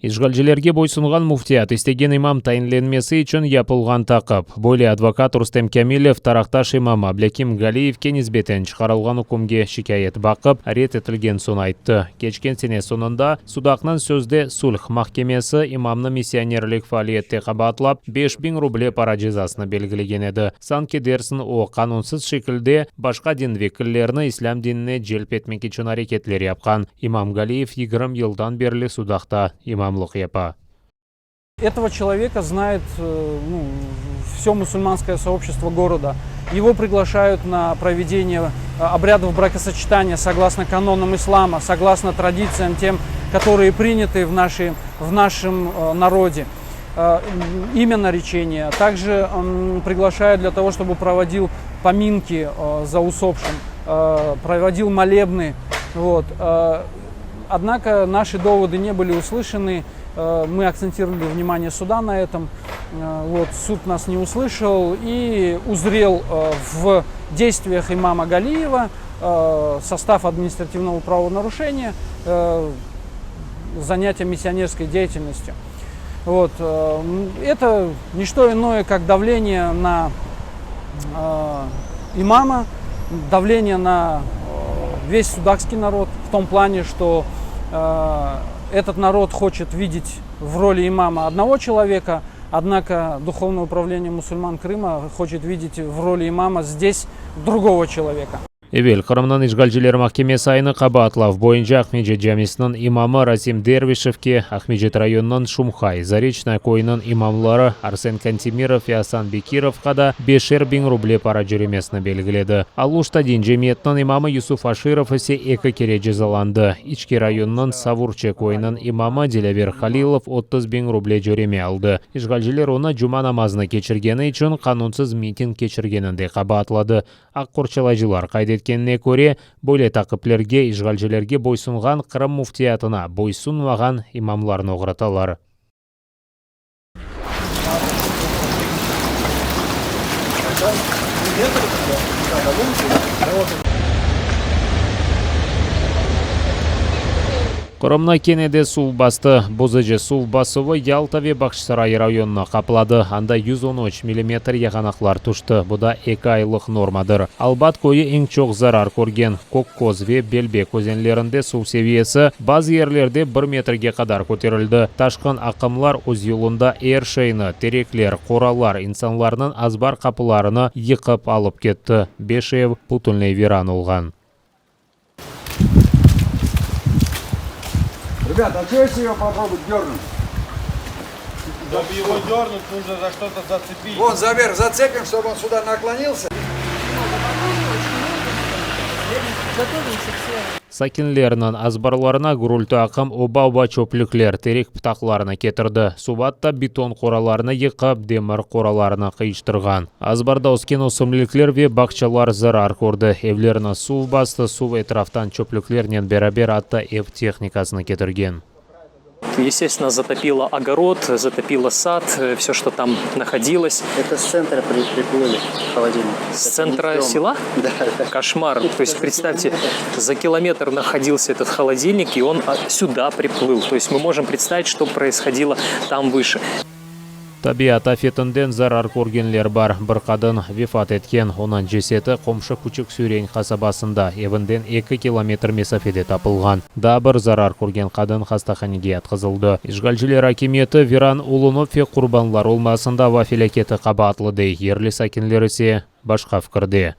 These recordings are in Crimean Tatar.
İşğalcilerge boysunğan müftiyat istegen imam tayinlenmesi içün yapılğan taqip. Böyle advokat Rustem Kâmilev Taraqtaş imamı Ablâkim Galiyevke nisbeten çıqarılğan ükümge şikâyet baqıp, red etilgen soñ ayttı. Keçken sene soñunda Sudaqnıñ sözde sulh mahkemesi imamnı missionerlik faaliyette qabaatlap, 5000 ruble para cezasını belgilegen edi. Sanki dersiñ o, qanunsız şekilde başqa din vekillerini islâm dinine celp etmek içün areketler yapqan. İmam Galiyev 20 yıldan berli Sudaqta imamlıq yapa. Этого человека знает ну, все мусульманское сообщество города. Его приглашают на проведение обрядов бракосочетания согласно канонам ислама, согласно традициям тем, которые приняты в, нашей, в нашем народе. Имя наречения. Также приглашают для того, чтобы проводил поминки за усопшим, проводил молебны. Вот. Однако наши доводы не были услышаны. Мы акцентировали внимание суда на этом. Вот, суд нас не услышал и узрел в действиях имама Галиева состав административного правонарушения, занятия миссионерской деятельностью. Вот. Это не что иное, как давление на имама, давление на весь судакский народ в том плане, что этот народ хочет видеть в роли имама одного человека, однако Духовное управление мусульман Крыма хочет видеть в роли имама здесь другого человека. Evel Qırımnıñ işğalciler mahkemesi aynı qabaatlav boyunca Aqmescit camisiniñ imamı Rasim Dervişevke, Aqmescit rayonınıñ Şumhay, Zareçnoye, köyüniñ imamları Arsen Kantemirov ve Asan Bekirovğa da beşer biñ ruble para cöremesini belgiledi. Aluşta din cemiyetiniñ imamı Yusuf Aşirov ise eki kere cezalandı. İçki rayonınıñ Savurçı köyüniñ imamı Dilâver Halilov 30 biñ ruble cöreme aldı. İşğalciler onı cuma namazını keçirgeni içün qanunsız miting keçirgeninde qabaatladı. Aq qorçalayıcılar qayd etkenine köre, böyle taqiplerge işğalcilerge boysunğan Qırım müftiyatına boysunmağan imamlarnı oğratalar. Qırımnı kene de suv bastı. Bozucı suv basuvı Yalta ve Bağçasaray rayonını qapladı, anda 113 millimetr yağanaqlar tüşti, bu da eki aylıq normadır. Albat köyü eñ çoq zarar körgen. Kökköz ve Belbek özenlerinde suv seviyesi bazı yerlerde bir metrge qadar köterildi. Taşqın aqımlar öz yolunda er şeyni, terekler, qoralar, insanlarnıñ azbar qapılarını yıqıp alıp ketti. Beş ev bütünley viran olğan. Ребята, а что если его попробовать дернуть? Чтобы его дернуть, нужно за что-то зацепить. Вон заверх зацепим, чтобы он сюда наклонился. Sakinlerniñ azbarlarına gürülti aqım oba-oba çöplükler, terek pıtaqlarını ketirdi. Suv atta beton qoralarnı yıqıp, demir qoralarını qıyıştırğan. Azbarda ösken ösümlikler ve bağçalar zarar kördi. Evlerni suv bastı, suv etraftan çöplüklernen beraber atta ev tehnikasını ketirgen. Естественно, затопило огород, затопило сад, все, что там находилось. Это с центра приплыли холодильник. С центра села? Да, да. Кошмар. То есть, представьте, за километр находился этот холодильник, и он сюда приплыл. То есть мы можем представить, что происходило там выше. Tabiat afetinden zarar körgenler bar. Bir qadın vefat etken, onıñ cesedi qomşu Küçük Süren qasabasında, evinden 2 kilometr mesafede tapılğan. Daa bir zarar körgen qadın hastahanege yatqızıldı. İşğalciler akimiyeti viran olunuv ve qurbanlar olmasında ava felâketi qabaatlı dey, yerli sakinler ise başqa fikirde.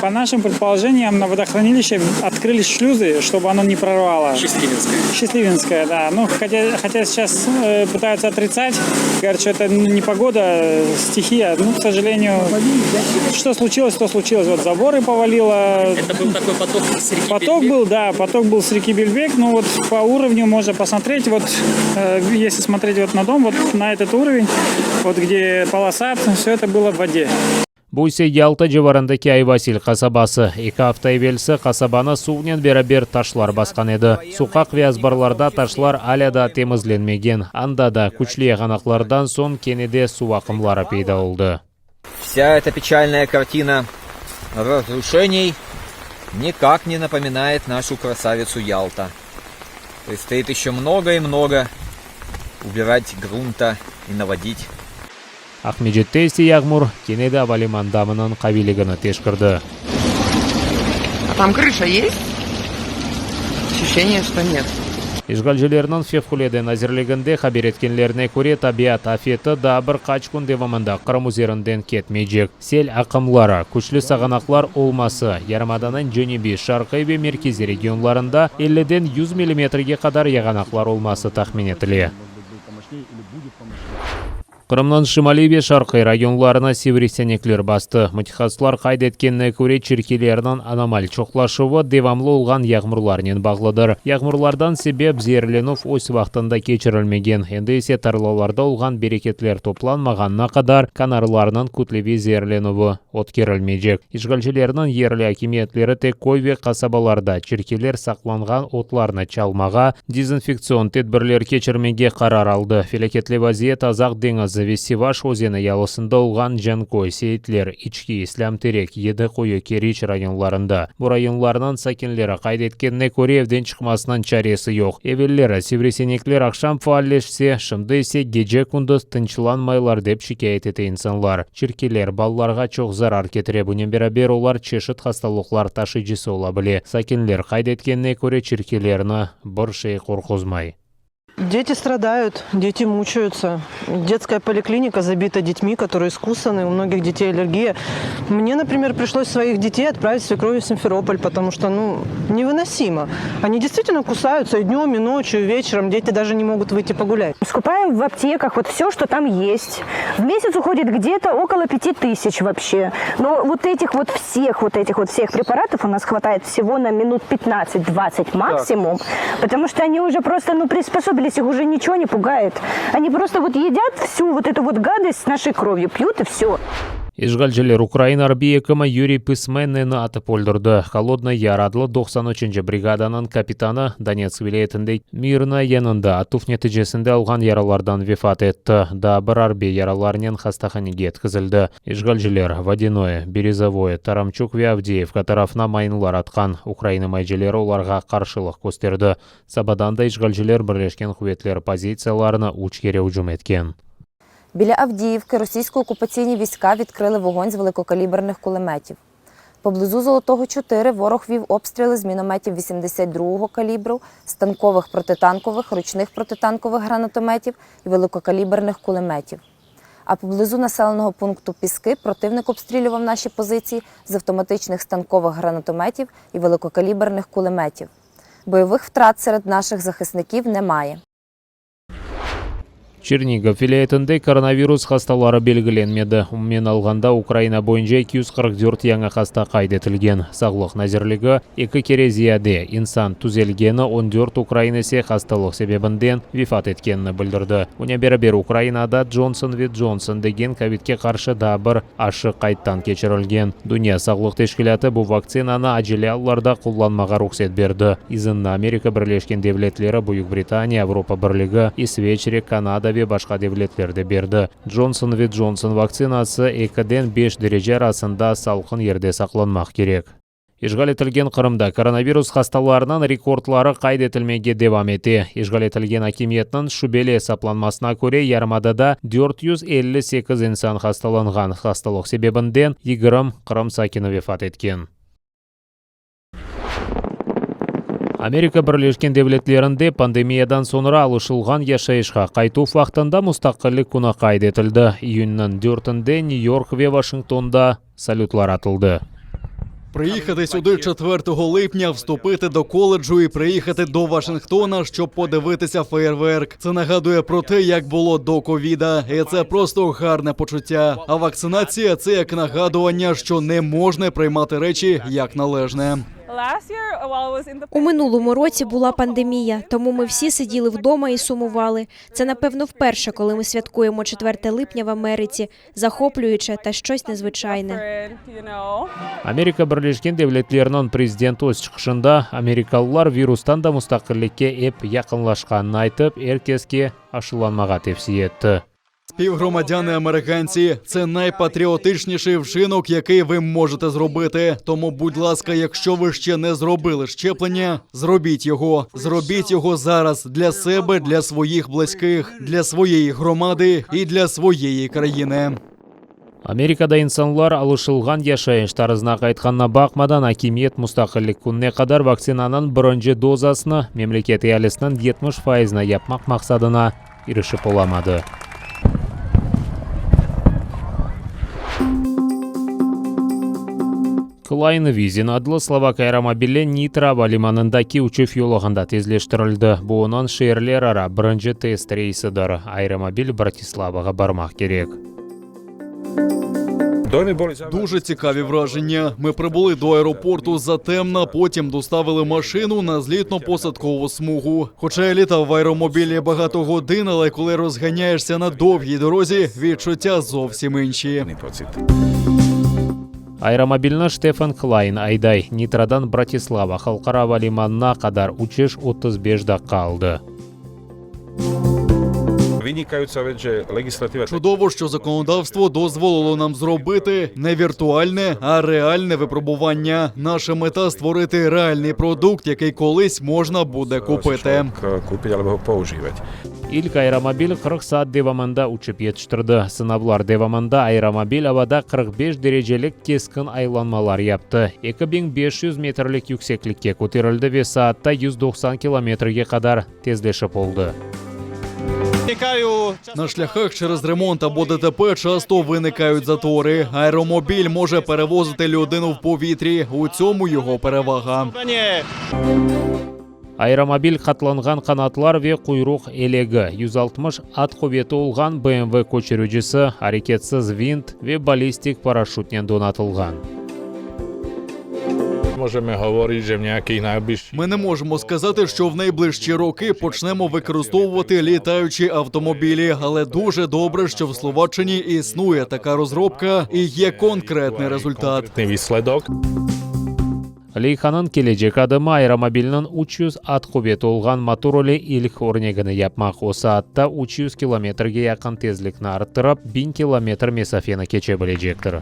По нашим предположениям, на водохранилище открылись шлюзы, чтобы оно не прорвало. Счастливинское. Счастливинское, да. Ну, хотя, хотя сейчас пытаются отрицать, говорят, что это не погода, стихия. Ну, к сожалению, что случилось, то случилось. Вот заборы повалило. Это был такой поток с реки Поток Бельбек? был, да, поток был с реки Бельбек. Ну вот по уровню можно посмотреть, вот если смотреть вот на дом, вот на этот уровень, вот где полоса, все это было в воде. Bu ise Yalta civarındaki Ayvasil qasabası. 2 afta evelsi qasabanı suvnen beraber taşlar basqan edi. Soqaq ve azbarlarda taşlar alâ daa temizlenmegen. Anda da küçlü yağanaqlardan soñ kene de suv aqımları peyda oldı. Вся эта печальная картина разрушений никак не напоминает нашу красавицу Ялта. Предстоит еще много и много. Убирать грунта и наводить. Aqmescitte ise yağmur kene de avaliman damınıñ qaviyligini teşkirdi. А там крыша есть? Ощущение, что нет. İşğalcilerniñ Fevqulâde nazirliginde haber etkenlerine köre, tabiat afeti daa bir qaç kün devamında Qırım üzerinden ketmeycek. Sel aqımları, küçlü sağanaqlar olması, yarımadanıñ cenübiy, şarqiy ve merkeziy regionlarında elliden yüz millimetrge qadar yağanaqlar olması tahmin etile. Qırımnıñ şimaliy ve şarqiy rayonlarını sivrisinekler bastı. Mütehassıslar qayd etkenine köre, çirkilerniñ anomal çoqlaşuvı devamlı olğan yağmurlarnen bağlıdır. Yağmurlardan sebep zeerlenüv öz vaqtında keçirilmegen, endi ise tarlalarda olğan bereketler toplanmağanına qadar kanarlarnıñ kütleviy zeerlenüvi ötkerilmeycek. İşğalcilerniñ yerli akimiyetleri tek köy ve qasabalarda çirkiler saqlanğan otlarnı çalmağa, dezinfektsion tedbirler keçirmege qarar aldı. Felâketli vaziyet Azaq deñizi ve Sivaş özeni yalısında olğan Canköy, Seyitler, İçki, İslâm Terek, Yedi Quyu, Keriç rayonlarında. Bu rayonlarnıñ sakinleri qayd etkenine köre, evden çıqmasınıñ çaresi yoq. Evelleri sivrisinekler aqşam faalleşse, şimdi ise gece-kündüz tınçlanmaylar, dep şikâyet ete insanlar. Çirkiler balalarğa çoq zarar ketire, bunen beraber olar çeşit hastalıqlar taşıyıcısı ola bile. Sakinler qayd etkenine köre, çirkilerni bir şey qorquzmay. Deti stradayut, deti muçayutsa. Detskaya poliklinika zabita detmi, kotorıye iskusany, u mnogih detey allergiya. Mne, naprimer, prişlos svoih detey otpravit svekrovi v Simferopol, potomu çto, nu, nevynosimo. Oni deystvitelno kusayutsa i dnem, i noçyu, i veçerom, deti daje ne mogut vıyti pogulyat. Skupaem v aptekah vot vse, çto tam est. V mesяц uhodit gde-to okolo pyati tısяч voobşe. No vot etih vot vseh, vot etih vot vseh preparatov u nas hvatayet vsego na minut pyatnadtsat-dvadtsat maksimum, potomu çto oni uje prosto, nu, prisposobilis, ih uje niçego ne pugayet. Oni prosto vot edât vsyu vot etu vot gadost s našey krovyu pyut i vsyo. İşğalciler Ukraina arbiy ekimi Yuriy Pısmennıynı atıp öldürdi. Holodnıy Yar adlı 93-nci brigadanıñ kapitanı Donetsk vilâyetinde Mirnoye yanında atuv neticesinde alğan yaralardan vefat etti. Daa bir arbiy yaralarnen hastahanege yetkizildi. İşğalciler Vodânoye, Berezovoye, Taramçuk ve Avdeyevka tarafına mayınlar atqan. Ukraina imayecileri olarğa qarşılıq kösterdi. Sabadan da işğalciler Birleşken quvetler pozitsiyalarına üç kere ücüm etken. Біля Авдіївки російсько-окупаційні війська відкрили вогонь з великокаліберних кулеметів. Поблизу Золотого 4 ворог вів обстріли з мінометів 82-го калібру, станкових протитанкових, ручних протитанкових гранатометів і великокаліберних кулеметів. А поблизу населеного пункту Піски противник обстрілював наші позиції з автоматичних станкових гранатометів і великокаліберних кулеметів. Бойових втрат серед наших захисників немає. Çernigov vilâyetinde koronavirus hastaları belgilenmedi. Umumen alğanda, Ukraina boyunca 244 yañı hasta qayd etilgen. Sağlıq nazirligi, eki kere ziyade insan tüzelgeni, 14 ukrain ise hastalıq sebebinden vefat etkenini bildirdi. Bunen beraber, Ukrainada Johnson ve Johnson degen kovidke qarşı daa bir aşı qayddan keçirilgen. Dünya sağlıq teşkilâtı bu vaktsinanı acele allarda qullanmağa ruhset berdi. İzinni Amerika Birleşken Devletleri, Büyük Britaniya, Avropa Birligi, İsveçre, Kanada ve başqa devletler de berdi. Johnson ve Johnson vaktsinası ekiden beş derece arasında salqın yerde saqlanmaq kerek. İşğal etilgen Qırımda koronavirus hastalarınıñ rekordları qayd etilmege devam ete. İşğal etilgen akimiyetniñ şübeli esaplanmasına köre, yarımadada 458 insan hastalanğan, hastalıq sebebinden 20 Qırım sakini vefat etken. Amerika Birleşken Devletlerinde pandemiyadan soñra alışılğan yaşayışqa qaytuv vaqtında Mustaqillik künü qayd etildi. İyünniñ dörtünde Nyu-York ve Vaşingtonda salütlar atıldı. Приїхати сюди 4 липня, вступити до коледжу і приїхати до Вашингтона, щоб подивитися феєрверк. Це нагадує про те, як було до ковіда, і це просто гарне почуття. А вакцинація це як нагадування, що не можна приймати речі як належне. У минулому році була пандемія, тому ми всі сиділи вдома і сумували. Це, напевно, вперше, коли ми святкуємо 4 липня в Америці. Захоплююче та щось незвичайне. Amerika Birleşken Devletleriniñ prezidenti öz çıqışında, amerikalılar virustan da mustaqillikke ep yaqınlaşqanını aytıp, er keske aşılanmağa tevsiye etti. Співгромадяни американці, це найпатріотичніший вчинок, який ви можете зробити. Тому, будь ласка, якщо ви ще не зробили щеплення, зробіть його. Зробіть його зараз для себе, для своїх близьких, для своєї громади і для своєї країни. Amerikada insanlar alışılğan yaşayış tarzına qaytqanına baqmadan, akimiyet Mustaqillik kününe qadar vaktsinanıñ birinci dozasını memleket ealisiniñ 70 faizine yapmaq maqsadına irişip olamadı. Klein Vizin adlı slovak aeromobili Nitra ava limanındaki uçuv yolağında tezleştirildi. Bu onıñ şeerlerara birinci test reysidir. Aeromobil Bratislavağa barmaq kerek. Дуже цікаві враження. Ми прибули до аеропорту затемна, потім доставили машину на злітно-посадкову смугу. Хоча я літав в аеромобілі багато годин, але коли розганяєшся на довгій дорозі, відчуття зовсім інші. Aeromobilni Ştefan Klayn ayday. Nitradan Bratislava halqara ava limanına qadar uçuş 35 daqqa aldı. Чудово, що законодавство дозволило нам зробити не віртуальне, а реальне випробування. Наша мета створити реальний продукт, який колись можна буде купити. İlk aeromobil 40 saat devamında uçıp yetiştirdi. Sınavlar devamında aeromobil avada 45 derecelik keskin aylanmalar yaptı, 2500 metrlik yükseklikke köterildi ve saatta 190 kilometrge qadar tezleşip oldı. На шляхах через ремонт або ДТП часто виникають затори. Аеромобіль може перевозити людину в повітрі. У цьому його перевага. Aeromobil qatlanğan qanatlar ve quyruq elegi, 160 at quveti olğan BMW köçüricisi, areketsiz vint ve ballistik paraşütnen donatılğan. Ми не можемо сказати, що в найближчі роки почнемо використовувати літаючі автомобілі, але дуже добре, що в Словаччині існує така розробка і є конкретний результат. Leyhanıñ kelecek adımı, aeromobilniñ 300 at quveti olğan motor ile ilk örnegini yapmaq, o saatta 300 kilometrge yaqın tezlikni arttırıp, 1000 kilometr mesafeni keçe bilecektir.